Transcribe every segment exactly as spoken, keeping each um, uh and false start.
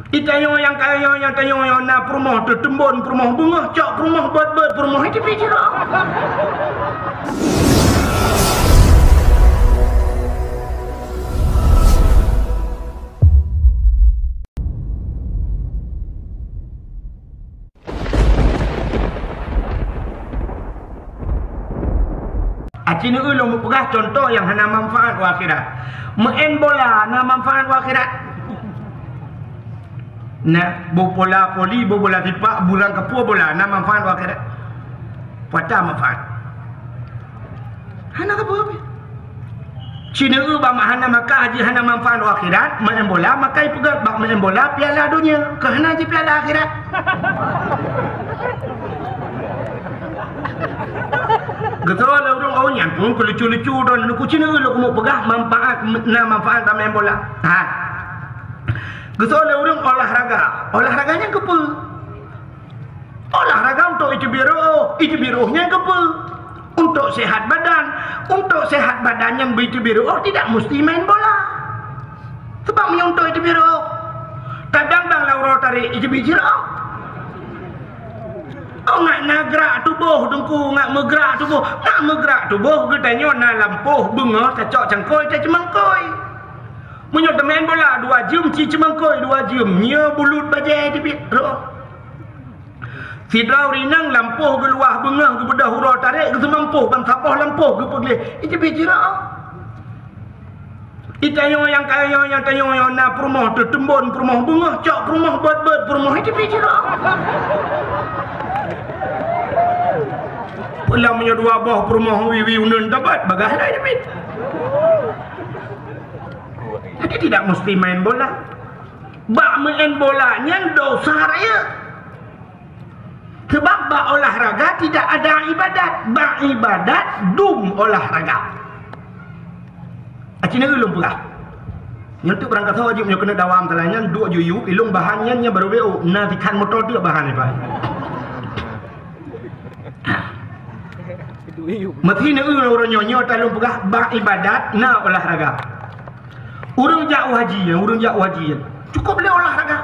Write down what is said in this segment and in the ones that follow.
Di tanyoe nyang kayée nyoe, nyang tanyoe nyoe na peurumoh teutumbon, peurumoh beungoh, cok peurumoh, bot-bot peurumoh, itu pih jroh. Aci neueu lôn peugah contoh nyang hana manfaat u akhirat. Meu'en bola na manfaat u akhirat? Nah, boh bola voli, boh bola sipak, bulang kapua bola na manfaat u akhirat? Peue ata manfaat? Hana sapeue pih. Ci neueu bak hana maka jih hana manfaat u akhirat, meu'en bola maka ipeugét bak meu'en bola piala donya, keu hana jih piala akhirat. Geusoe lé ureuëng, oh nyan pun keu lucu-lucu droe, neuku ci neueu lôn keumeung peugah manfaat, na manfaat bak meu'en bola. Ha. Geusoe lé ureuëng olahraga. Olahraga nyan keupeue? Olahraga untuk iteubiet reuôh, iteubiet reuôh nyan keupeue? Untuk sehat badan. Untuk sehat badan nyan beu iteubiet reuôh tidak musti main bola. Sebab meunyoe untuk iteubiet reuôh, kadang-kadang lam uroe tarek iteubiet jih reuôh. Oh, ngat na grak tuboh, Teungku, ngat meugrak tuboh. Ngat meugrak tuboh, geutanyoe na lampôh beungoh tacok cangkôi, taceumangkôi. Meunyoe tameu'en bola dua jeuem, ci ceumangkôi dua jeuem, nyoe bulut bajée teubiet reuôh. Sidroe ureuëng inong lampôh geuluwah beungoh geubeudôh uroe tarek geuseumampôh ban saboh lampôh geupeugleh, iteubiet jih reuôh. Di tanyoe nyang kayée nyoe, nyang tanyoe nyoe na peurumoh teutumbon, peurumoh beungoh, cok peurumoh, bot-bot peurumoh, iteubiet jih reuôh. Peulam meunyoe dua boh peurumoh wiwi uneun tabot, bagaih lah iteubiet. Jadi tidak musti main bola. Bak meu'en bola nyan dosa rayeuk. Sebab bak olahraga tidak ada ibadat. Bak ibadat dum olahraga. Aci neueu lôn peugah. Nyoe teuk barangkasoe jeuet nyoe keuneuk dawa meusalah nyan duek juyup, ilôn bahan nyan, nyan barô B O. Na sikhan moto teuk bahan iban. Meusi neueu uroe nyoe, nyoe ta lôn peugah bak ibadat na olahraga. Ureuëng jak u haji, ureuëng jak u haji, cukup lé olahraga.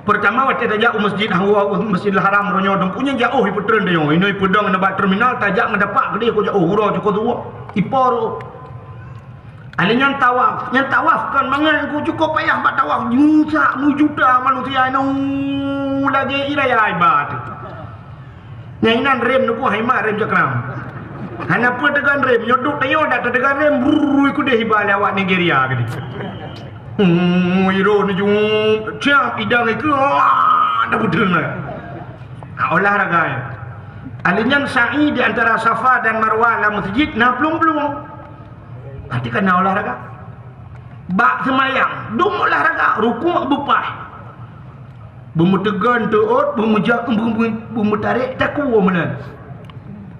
Peurtama watée tajak u Masjid Hawa, u Masjidil Haram, uroe nyoe Teungku nyan jak, oh, ipeutreun tanyoe, inoe ipeudong nibak terminal, tajak ngon tapak keudeh keu jak, oh, uroe cukôp tuwoe, ipo rôh. Alèh nyan tawaf, nyan tawaf kon mangat Teungku, cukôp payah bak tawaf, nyusak meujuta manusia inoe lagée ie raya iba teuh. Nyang inan rem neuku hai mak rem cakram. Hana peue teugan rem, nyoe duek tanyoe dak teugan rem, brrrr, keudeh iba lé awak Nigeria keudeh. Hmm, iro neujung, cap idang ikeu, wah, dak beuteueng lah. Ha, olahraga nyan. Alèh nyan sa'i di antara Safa dan Marwah lam meuseujid na plueng-plueng. Berarti kan na olahraga. Bak seumayang, dum olahraga, rukuk beupah. Beumeuteugon teuôt, beumeujak, beu-, beu-, beumeutarek takue meunan.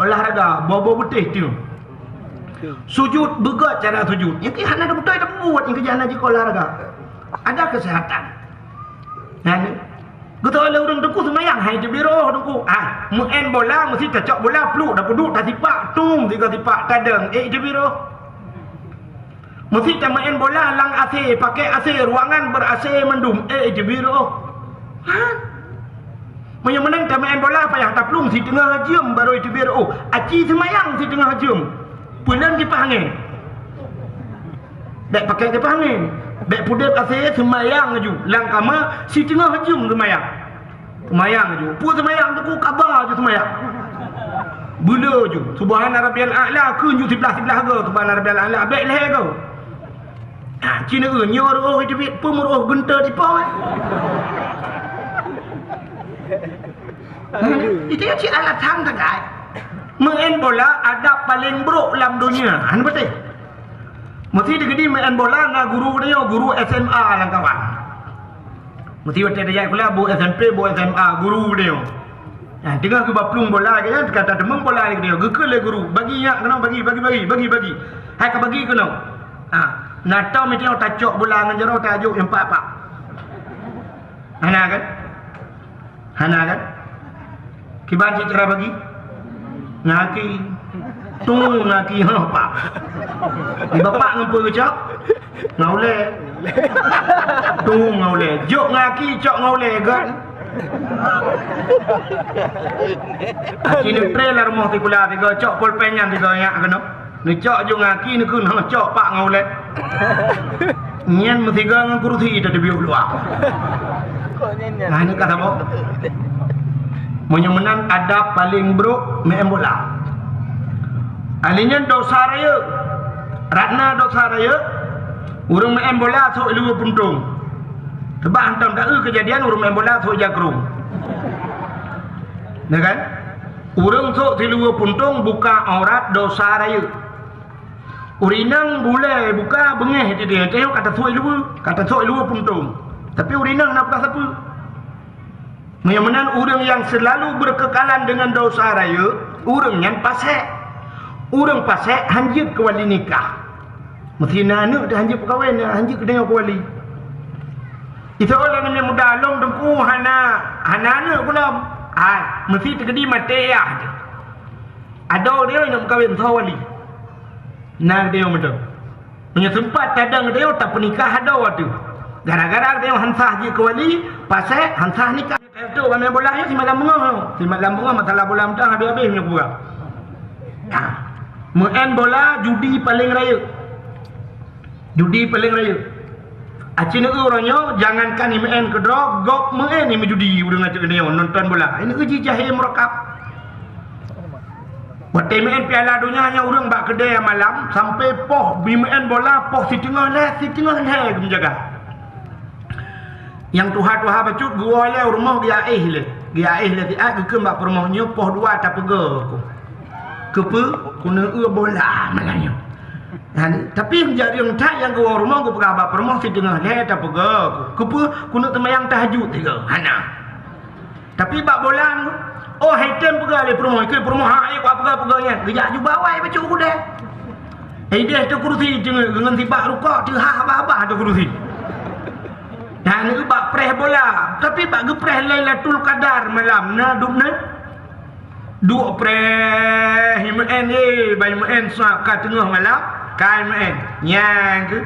Olahraga, boh-boh beutéh tu. Sujud, beugét cara sujud. Nyang keu hana beutôi tapeubuet, nyang keu hana jikeu olahraga. Ada kesehatan. Nyan, geutanyoe lé ureuëng Teungku seumayang, hai teubiet rôh Teungku. Ah, meu'en bola, meusi tacok bola, pluek, tapeuduek, tasipak, tum, sigoe sipak, tadong, eh, teubiet rôh. Meusi tameu'en bola lam AC, pakai AC, ruangan ber-AC mandum, eh, teubiet rôh. Ha? Meunyoe meunan tameu'en bola payah taplueng siteungoh jeuem barô teubiet rôh. Aci seumayang siteungoh jeuem. Peulon kipah angén. Bék pakai kipah angén. Bék pudeb AC, seumayang laju. Lam kama siteungoh jeuem seumayang. Seumayang ju. Peue seumayang Teungku, kaba ju seumayang. Bula ju. Subhana rabbiyal a'la, kheun ju siblah-siblah goe, subhana rabbiyal a'la, bék lhèe goe. Ha, ci neueu, nyoe rôh teubiet, peue meurôh geunteue dipo, eh? Itu nyan cit alasan sagai. Meu'en bola adab paleng brôk lam donya. Han beutôi. Meusi teukeudi meu'en bola na guru geutanyoe, guru SMA lam kawan. Meusi watée tajak sikula, boh SMP, boh SMA, guru geutanyoe. Nah, teungoh geuba plueng bola lagée nyan, ka tateumeung bola lagée nyoe, geukheun lé guru, "Bagi nyak keunoe, bagi, bagi, bagi, bagi, bagi. Hai ka bagi keunoe." Ha, na tom meuteungoh tacok bola ngon jaroe tajok nyang pat-pat. Hana kan? Hana kan? Kiban cit cara bagi? Ngaki. Tu ngaki, ha, pak. Di bapak ngon peue geucok? Ngon ulée. Ngon ulèe, jok ngon aki, cok ngon ulèe, gèt. Aci neutre lam rumoh sikula tiga, cok pulpen nyan tiga nyak keunoe. Neucok jok ngon aki, neukheun, "Hah, cok pak ngon ulèe." Nyan meusigoe ngon kurusi teubiet luwa. Nah, ini ka saboh. Meunyoe meunan adab paleng brok meu'en bola. Ahli nyan dosa rayeuk. Ratna dosa rayeuk, ureueng meu'en bola sôk luweue puntông. Teubang hantom taeu keujadian ureueng meu'en bola sôk jakrong. Nah kan? Ureueng sôk siluweue puntông buka aurat dosa rayeuk. Ureueng inong bulèe buka beungèh di dia, teuh ka tasôk luweue, ka tasôk luweue puntông. Tapi ureueng inong na peugah sapeue? Meunyoe meunan ureueng nyang seulalu beukeukalan deungon dosa rayeuk, ureueng nyan pasék. Ureueng pasék hanjeuet keu wali nikah. Meusti na aneuk teuh hanjeuet peukawen, hanjeuet keu deungoe keu wali. Isoe lôn aneuk muda lôn teungku hana, hana aneuk gohlom. Hai, meusti teukeudi maté yah teuh. Adoe deungoe nyang meukawen soe wali. Na deungoe meudoe. Meunyoe seumpat tadong geutanyoe tapeunikah adoe teuh. Gara-gara geutanyoe han sah jeuet keu wali, pasék han sah nikah. Teuh bak meu'en bola nyoe simalam beungoh, simalam beungoh masalah bola mantong habéh-habéh meunyoe kupeugah. Nah, meu'en bola judi paleng rayeuk. Judi paleng rayeuk. Aci neueu uroe nyoe jangankan imeu'en keudroe, gob meu'en imeujudi ureueng ateueh nyoe nonton bola. Ineuk jih jahé meurakab. Watèe meu'en Piala Donya nyan ureueng bak keudè malam, sampoe poh bimeu'en bola, poh siteungoh lhèe, siteungoh lhèe geumeujaga. Nyang tuha-tuha bacut geuwoe lé u rumoh geuaéh lé. Geuaéh lé siat geukheun bak peurumoh nyoe poh dua tapeugoe ku. Keupeue? Ku neueu bola malam nyoe. Nyan, tapi jareueng that nyang geuwoe u rumoh geupeugah bak peurumoh siteungoh lhèe tapeugoe ku. Keupeue? Ku neuk teumayang tahajud sigoe. Hana. Tapi bak bola nyoe, oh, hai tem peugah lé peurumoh, ikheun peurumoh, "Ha, ayo, kupeugah-peugah nyan." Geujak juba awai bacut u keudè. Idéh teuh kurusi teungoh ngon sibak rukok teuhah babah teuh kurusi. Nyan bak preh bola, tapi bak geupreh Lailatul Qadar malam na dum na. Duek preh imeu'en, eh, bai imeu'en sa ka teungoh malam, ka imeu'en. Nyan keuh.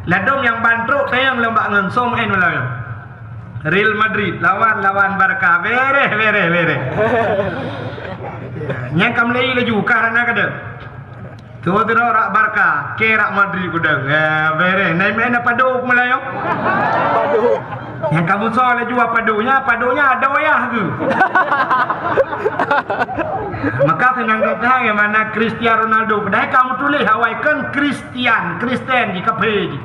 Ladôm nyang ban trok tayang lom bak ngon soe meu'en malam nyoe. Real Madrid lawan, lawan Barca. Bereh, bereh, bereh. Nyan ka meulai laju, ka hana kadang. Tuh, tuh, rak Barca, ke rak Madrid kudang. Ya, bereh. Nai main apa do pun lah, yo? Apa do? Nyang kamu soal laju apa do nya, apa do nya ada wayah ke? Maka senang kata yang mana Cristiano Ronaldo. Padahal kamu tulis awai kan Christian, Kristen di kafe di.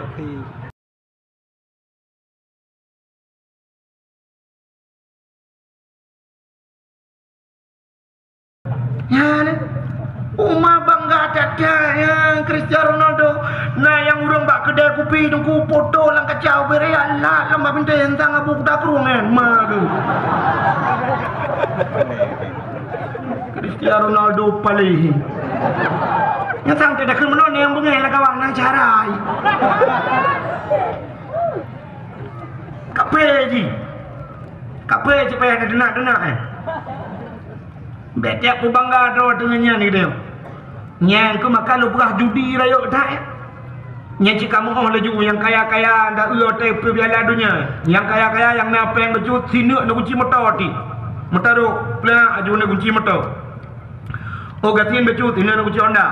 Nyan, uma bangga that-that nyan Cristiano Ronaldo. Na nyang ureueng bak keudè kupi teungku poto lam kaca ubé raya lat lam bak bintang tang abu kuda krueng nyan. Ma tu. Cristiano Ronaldo paléh. Nyang sang teuh dakeuh meunan nyang beungéh lam kawang na cara ai. Kape jih. Kape jih payah teunak-teunak, eh. Bèk tiep peubangga droe teungoh nyan gitu. Nyan keuh maka lôn peugah judi rayeuk that, eh. Nyan cit kamoe laju nyang kaya-kaya ndak eu watèe peue Piala Donya. Nyang kaya-kaya nyang na péng bacut sineuk na kunci moto ti. Moto rôh, plak aju na kunci moto. Oh, gasien bacut, hina na kunci Honda.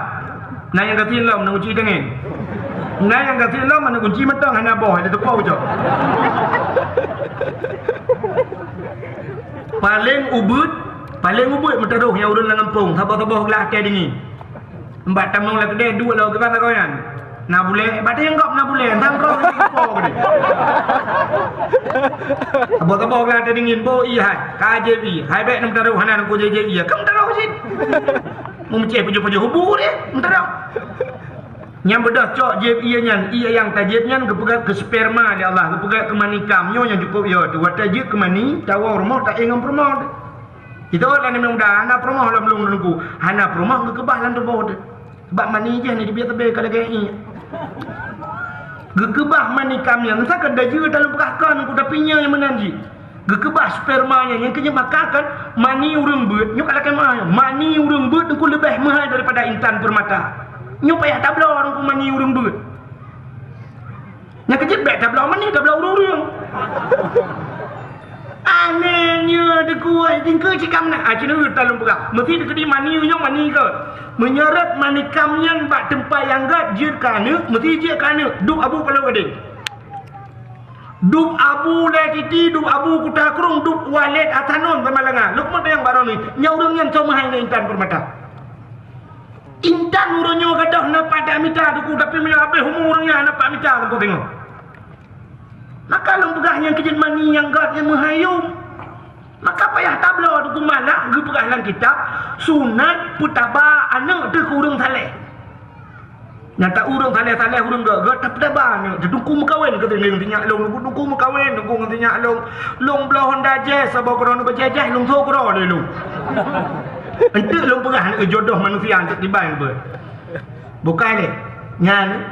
Na nyang gasien lom, na kunci tangen. Na nyang gasien lom, na kunci mantong, hana boh, hana teupeu cok. Paleng ubit, paleng ubit meutarôh nyang ureueng lam gampông, saboh-saboh glah teh dingin. Mbak tamong lam keudè duek lom keuban lagoe nyan. Na bulèe, bak teuh nyang gob na bulèe, entah kau lagi keupô ke dia. Saboh-saboh glah teh dingin, boh ie hai, ka jieb ie, hai bèk na meutarôh, hana nangku jieb ie, ka meutarôh cit. Meucéh pajoh-pajoh hubu dia, meutarôh. Nyang beudôh cok jieb ie nyan, ie nyang tajieb nyan geupeugèt keu sperma lé Allah, geupeugèt keu mani kam, nyoe nyang cukôp yo teuh. Watèe jeuet keu mani, tawoe rumoh taéh ngon peurumoh teuh. Itu kan aneuk muda, hana peurumoh lam lôn teungku, hana peurumoh geukeubah lam tuboh teuh. Sabab mani jih ni dibiet teubiet ka lagèe ié. Geukeubah mani kam nyan, sa ka dajeue taleumpah kon ku, tapi nyan nyang meunan jih. Geukeubah sperma nyan, nyang keu jeuet maka kan mani ureueng beuet, nyoe ka lakèe meu'ah. Mani ureueng beuet teungku leubeh meuhai daripada intan permata. Nyoe payah tabloe teungku mani ureueng beuet. Nyang keu jeuet bèk tabloe mani, tabloe ureueng-ureueng. Kuai tingkeu cikam na, ah, cina udah lom peugah. Mesti dikedi mani unyong mani ke. Menyeret mani kam nyan bak tempat yang gat jeuet ka aneuk, mesti jeuet ka aneuk. Dub abu paloh gadeng. Dub abu lé titi, dub abu kuta krung, dub walet atanon sama langa. Lukman yang baru ni, nyau urang nyan sama hai ngan intan permata. Intan uroe nyoe gadôh na pat mita duku, tapi meunyoe habéh umu ureuëng nyan na pat mita duku tengok. Maka lôn peugah nyang keujeuet mani nyang gét nyang meuhayum. Maka payah tabloe duku malak geupeugah lam kitab, sunat peutaba aneuëk teuh keu ureuëng saleh. Nyata ureuëng saleh-saleh ureuëng gét-gét tapeutaba aneuëk teuh duku meukawen keu teuning sinyak lôn, duku meukawen duku ngon sinyak lôn. Lôn bloe Honda Jazz saboh keudroe neubeujeh-jeh lôn soe keudroe lé lôn. Enteuk lôn peugah aneuëk jodoh manusia enteuk tibai beuet. Bukai lé. Nyan,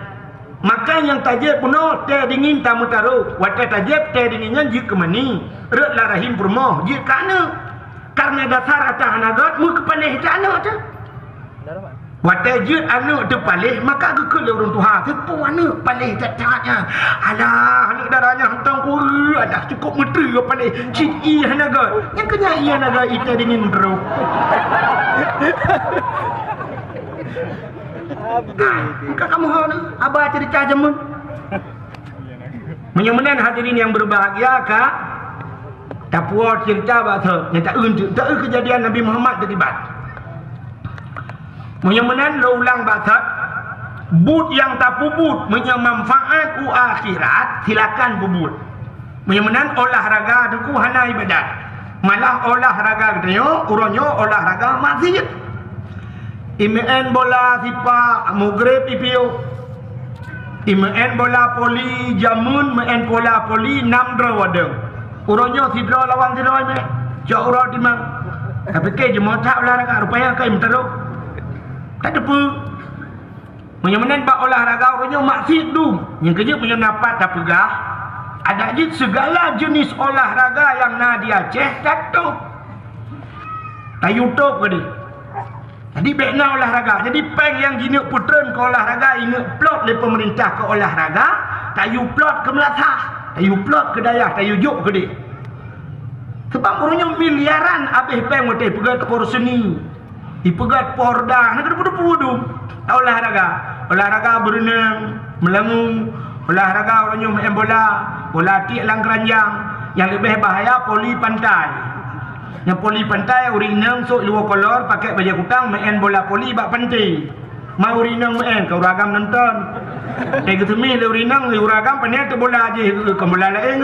maka nyang tajép bunoe tée dingin tameutarôh. Watée tajép tée dingin nyan jeuet keu mani, rot lam rahim peurumoh jeuet keu aneuëk. Karena dasar ata hana gét meukeupaléh teuh aneuëk teuh. Watée jeuet aneuëk teuh paléh, maka geukheun lé ureuëng tuha, "Seupôt aneuëk paléh that-that nyan. Alah, aneuëk dara nyan hantom kueu, alah cukôp meutri paléh, cit ié hana gét. Nyang keu nyan ié hana gét, ié tée dingin meutarôh." Ka kamoe ho ni, haba ceurita jameun. Meunyoe meunan hadirin yang berbahagia ka tapuwoe ceurita bak sot, nyang taeu, taeu keujadian Nabi Muhammad teukiban. Meunyoe meunan lôn ulang bak sot, buet nyang tapeubuet meunyoe manfaat u akhirat, silakan peubuet. Meunyoe meunan olahraga teungku hana ibadat. Malah olahraga geutanyoe, uroe nyoe olahraga maksiet. Imeu'en bola sipak, mugreb ipiôh. Imeu'en bola poli, jameun meu'en bola poli, nam droe wadong. Uroe nyoe sidroe lawan sidroe imeu'en. Cok uroe timang. Tapike jeumoe that olahraga, rupanya kai meutarôh. Tateupeue. Meunyoe meunan bak olahraga uroe nyoe maksiet dum. Nyang keujeuet meunyoe na pat tapeugah, adak jeuet segala jenis olahraga nyang na di Aceh tatôb. Tayue tôb keudeh. Jadi bék na olahraga. Jadi péng nyang jineuk peutreun keu olahraga, ineuk plot lé peumeurintah keu olahraga, tayue plot keu meulasah, tayue plot keu dayah, tayue jok keudeh. Sabab uroe nyoe miliaran abéh péng watée peugét Porseni. Ipeugét Porda, na keudeuh-keudeuh dum. Olahraga. Olahraga beureunang, meulangung. Olahraga uroe nyoe meu'en bola, bola tiek lam keuranjang. Nyang leubeh bahaya poli pantai. Nyang poli pantai ureuëng inong sôk luwoe kolor, pakai bajée kutang, meu'en bola poli bak pantai. Ma ureuëng inong meu'en, ka ureuëng agam nonton. Eh, geuteumé lé ureuëng inong, lé ureuëng agam, pane teubola jih, kon bola laén,